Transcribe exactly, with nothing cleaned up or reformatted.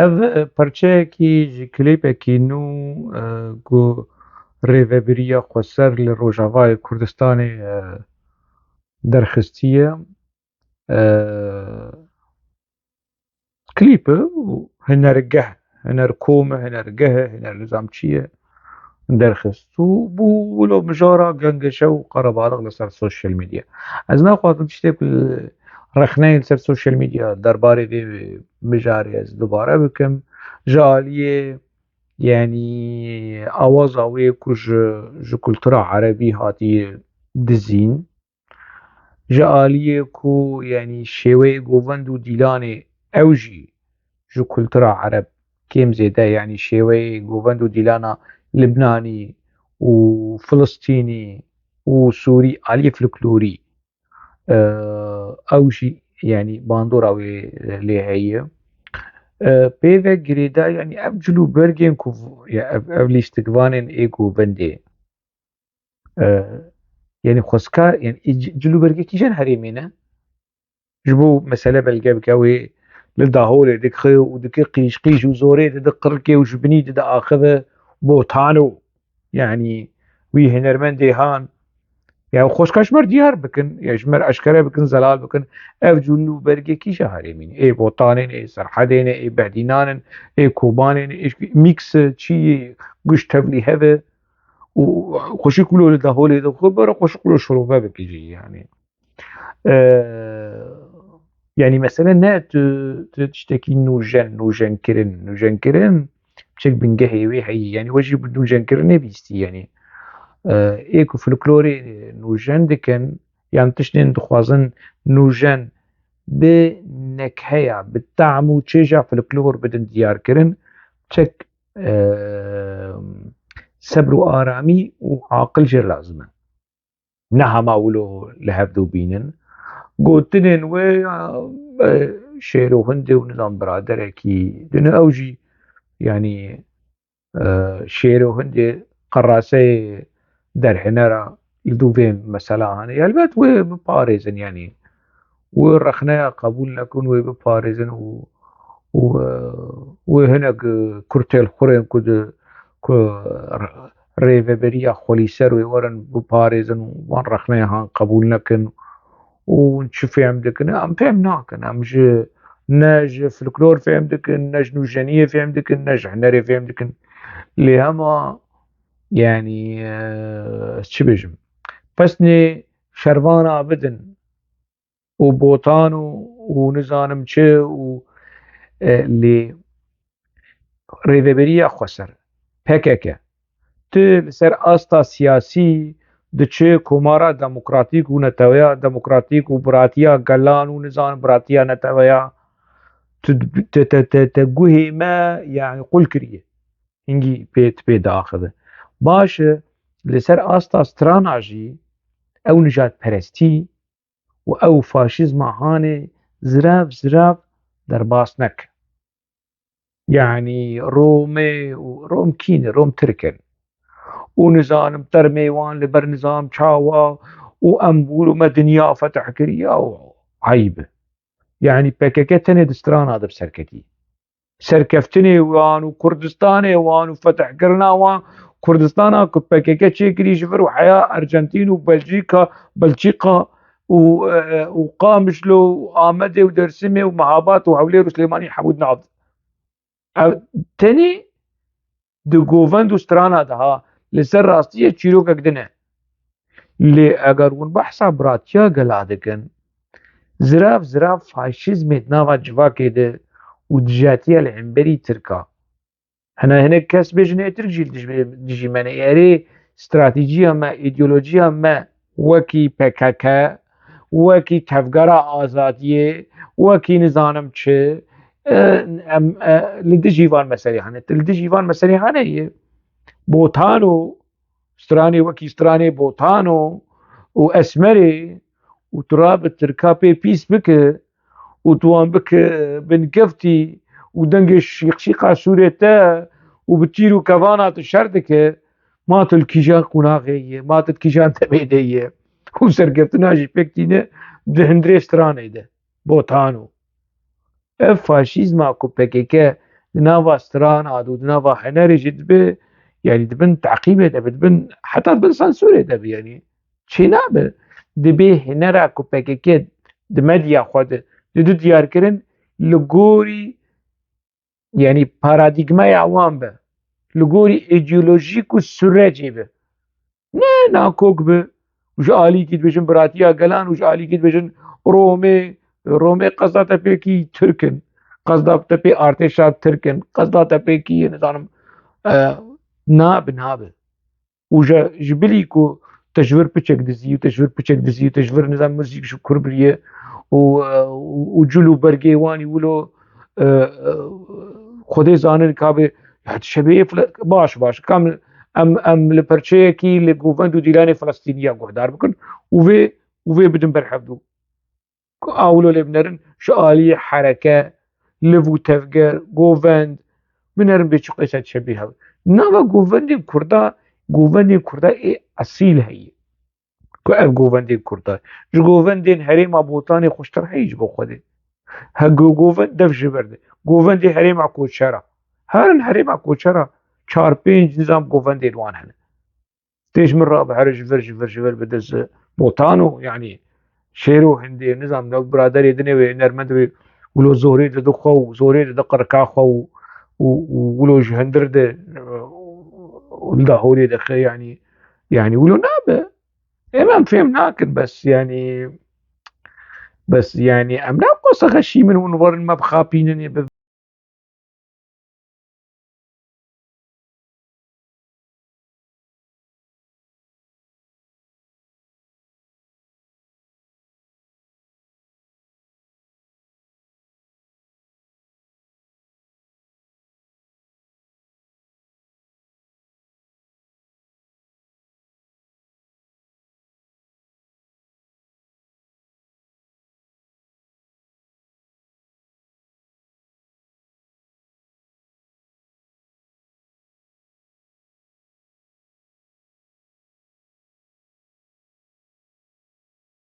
Ev, e, parçeyekî ji klîpekî nû, e, ku Rêvebiriya Xweser li Rojavayê Kurdistanê, e, derxistiye. E, klîp e û hunergeh, hunerkom e, hunergeh e, huner nizam çi ye, derxist û bû wilo mijara gengeşe û qerebalix li ser sosyal medya. Ez naxwazim tiştê ku rexneyên ser sosyal medya derbarê vê mijarê ez dubare bikim. Ji aliyê, yanî awaza wê ku ji, ji kultura erebî hatiye dizîn, ji aliyê ku, yanî şêweyê govend û dîlanê ew jî ji kultura ereb kêm zêde, yanî şêweyê govend û dîlana Libnanî û Filistînî û Sûrî aliyê folklorî, e, ew jî, yanî bandora wê lê heye. E, pê ve girêdayî, yanî ev cil û bergên ku v-, ya ev, ev lîstikvanên ê govendê, e, yanî xwezka, yanî ê ci-, cil û bergê kîjan herêmê ne? Ji bo mesele belge bike, wê li daholê dixe û dike qîj qîj û zorê dide qirikê û ji binî dide axive botano. Yanî wî hunermendê han, ya xwezka ji me re diyar bikin, ya ji me re eşkere bikin, zelal bikin. Ev cil û bergê kîja herêmî ne? Ê botanê ne, ê serhedê ne, ê behdînan in, ê kobanê ne, ê mîks e, çi yê, guş tevlî heve û xweşik wilo li daholê dixwe, bere xweşik wilo şirove bike jî, yanî. E, yanî mesele ne tu, tu tiştekî nûjen, nûjenkirin, nûjenkirin çek bingehê wê heyî. Yanî we jî bi nûjenkirinê bîstî, yanî. E, ê ku folklorê nûjen dikin, yan tiştên dixwazin nûjen bi nekheya, bi tam û çêja folklor bidin diyar kirin, çek, e, sebr û aramî û aqil jê lazim e. Ne hema wilo li hevdû bînin. Gotinên wê, e, şêr û hindê û nizam biraderekî din ew jî, yanî, e, şêr û hindê qeraseyê derhinera li dû vê mesela hene. Elbet wê biparêzin, yanî wê rexneya qebûl nekin, wê biparêzin û, û, e, wê hinek, e, kurtêlxurên ku di, ku re-, rêveberiya xwelîser wê werin biparêzin û wan rexneya han qebûl nekin û hûn çi fêm dikin? Em fêm nakin. Em ji, ne ji folklor fêm dikin, ne ji nûjeniyê fêm dikin, ne ji hunerê fêm dikin. Lê hema, yanî, e, çi bêjim? Pesnê şervana bidin û botan û, û nizanim çi û, e, lê Rêveberiya Xweser, P K K, tu li ser asta siyasî diçe Komara Demokratîk û Neteweya Demokratîk û Biratiya Gelan û nizan Biratiya Neteweya, tu, te, te, te, te guhê me, yanî, qul kiriye. Hingî pê, pê diaxive. Baş e, li ser asta strana jî ew nijadperestî û ew faşîzma hanê zirav zirav derbas neke. Yanî Romê û Rom kî ne? Rom Tirk in. Û nizanim termê wan li ber nizam çawa û em bû me dinya fetih kiriya û eyb e. Yanî P K K tenê di strana de bi serketî. Serkeftinê wan û Kurdistanê wan û fetihkirina wan, Kurdistana ku P K K çêkirî ji vir û heya Arjantîn û Belçîka, Belçîka û, e, û Qamişlo û Amedê û Dersimê û Mehabat û Hewlêr û Silêmanî hemû di nav de. Ev tenê di govend û strana de ha, li ser rastiyê çîrokek din e. Lê eger hûn behsa biratiya gela dikin, zirav zirav faşîzmê di nava civakê de û dijatiya li hemberî Tirka. Hene hinek kes bêjin ê Tirk jî li dij-, dijî me ne. Erê, stratejiya me, îdeolojiya me wekî P K K, wekî Tevgera Azadiyê, wekî nizanim çi, e, em, e, li dijî van meselê hene. Li dijî van meselê hene ye. Botano, stranê wekî stranê Botano û Esmerê û tu rabe Tirka pê pîs bike û tu wan bike binkeftî û dengê şîqşîqa sûrê te û bi tîr û kevana tu şer dike, ma tu li kîjan qonaxê yê, ma tu di kîjan demê de yê û serkeftina jî pêk tîne di hundirê stranê de. Botano. Ev faşîzma ku P K K di nava strana û di nava hunerê jî dibe, yanî di bin teqîbê de be, di bin, heta di bin sensurê de be, yanî çê nabe. Dibê hunera ku P K K di medya xwe de didu diyarkirin, li gorî, yanî paradîgmaya wan be, li gorî îdeolojîk û sûrecê be. Ne nakok be, û ji alîkî dibêjin biratiya gelan û ji alîkî dibêjin Romê, Romê Qezatepêkî Tirk in, Qezatepê artêşa Tirk in, Qezatepêkî, nizanim, e, nabe, nabe. Û ji, ji bilî ku te ji vir piçek dizî û te ji vir piçek dizî û te ji vir, nizam, muzîk ji kur biriye û, e, û, û cil û bergê wan î wilo, e, e, Xwedê zanin ka be, ya dişebê yê file-, baş, baş. Kam em, em li perçeyekî li govend û dîlanê Filistîniya guhdar bikin û vê, û vê bidin ber hevdû. Ku a wilo lê binerin, ji aliyê hereke, liv û tevger, govend, binerin bê çi qeysa dişebê hev. Nava govendên Kurda, govendên Kurda ê esîl heye. Ku ev govendên Kurda, ji govendên herêma Botanê xweştir heye ji bo Xwedê. He go-, govend dev ji vir de. Govendê herêma Koçera. Herin herêma Koçera çar pênc nizam govendên wan hene. Tê ji min re bihere ji vir, ji vir, ji vir bide zi Botano, yanî şêro hindê, nizam, ne biraderê dinê wê, nermend wê, wilo zorê dide xwe û zorê dide qirika xwe û, û, û wilo ji hundir de, û li dahorê dixe, yanî, yanî wilo nabe. Em, em fêm nakin, bes, yanî, bes, yanî, em ne qose xeşîmin hûn werin me bixapînin, ê bi,